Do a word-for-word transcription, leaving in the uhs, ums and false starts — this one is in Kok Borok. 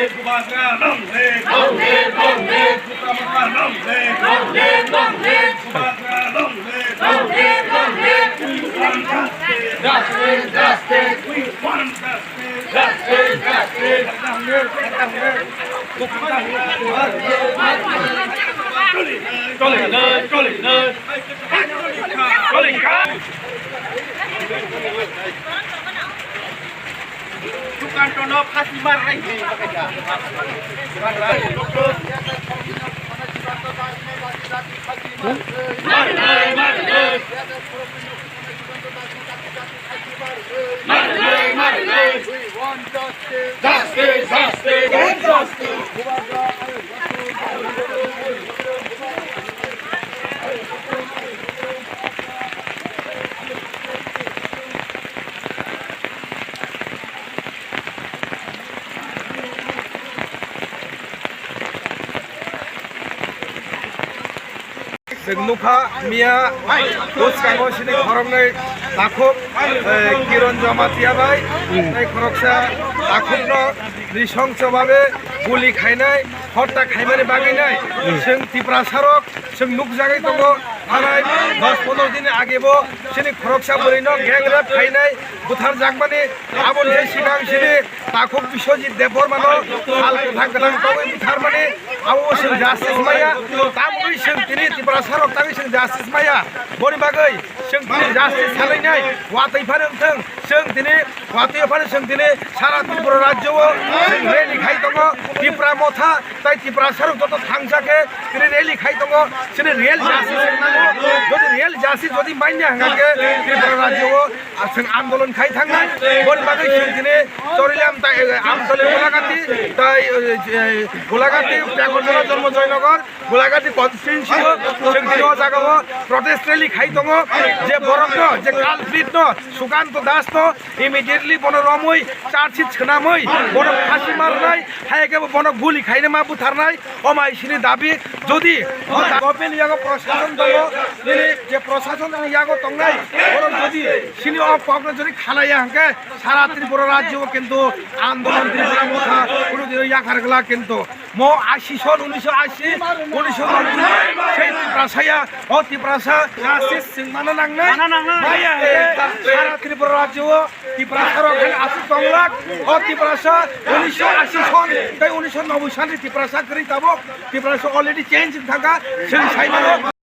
Bubagra long live! Long live, long live! Bubagra long live! Long live, long live! Bubagra long live! Long live, long live! We want justice! Justice, justice! We want justice! Justice, justice! Choli nai, choli nai! Choli nai! Sukanto no phasi mar rai ni bakaja. Mar rai, mar rai. Mar rai, mar rai. We want justice. Justice, justice, justice. Chwng nukha miya bwskango sini khoroknwi takhuk, eh, Kiron Jamatia bai tei khoroksa takhukno nrisongsobabe guli khainai, hotta khaimani bagwinai chwng Tiprasarok chwng nukjagwi tongo. Thanai dos pondro din agebo sini khoroksa bwrwino gang rape khainai, butharjakmani. Aboni se sikang sini takhuk Biswajit Debbarmano sal kwthang kwthang tongwi butharmani, abo chwng justice maya. Tamoni chwng tini Tiprasarok tangwi chwng justice maya. Boni bagwi chwng tini justice salainai watwi phano wngthwng. Chwng tini watwi phano chwng tini sara Tripura rajyo o chwng rally khai tongo. Tipra Motha tai Tiprasarok joto thangsa khe tini rally khai tongo. Chini real justice wng nango. Jodi real justice jodi manya hwnkha khe Tripura rajyo o, ah, chwng andolon khai thangnai. Boni bagwi chwng tini Chorilam tai, eh, Amtoli, Golagati tai, eh, Golagati, Pyagonjora, Jonmojoynagar, Golagati constituency o chwng tini o jaga o protest rally khai tongo. Je borok no, je culprit no, Sukanto Das no, immediately bono romwi charge sheet swnamwi bono phasi marnai, hai khe bono guli khaina ma butharnai, o mai sini dabi. Jodi o da-, government yago prosason tongo, nini je prosason ni yago tongnai, borok jodi sini o kokno jodi khalaiya hwnkhe sara Tripura rajyo o kintu andolon Tripura Motha kunu dino yakhar glak kintu. Mo ashi son, unisho ashi, unisho nobboi, sei Tiprasa ya, o Tiprasa justice chwng mana nangnai. Mana nangnai. Maya, eh, sara Tripura rajyo o Tiprasa rok hai aswk tonglak, o Tiprasa unisho ashi son, tei unisho nobboi sani Tiprasa kwrwi tabuk, Tiprasa already change wng thangkha, chwng sai mano.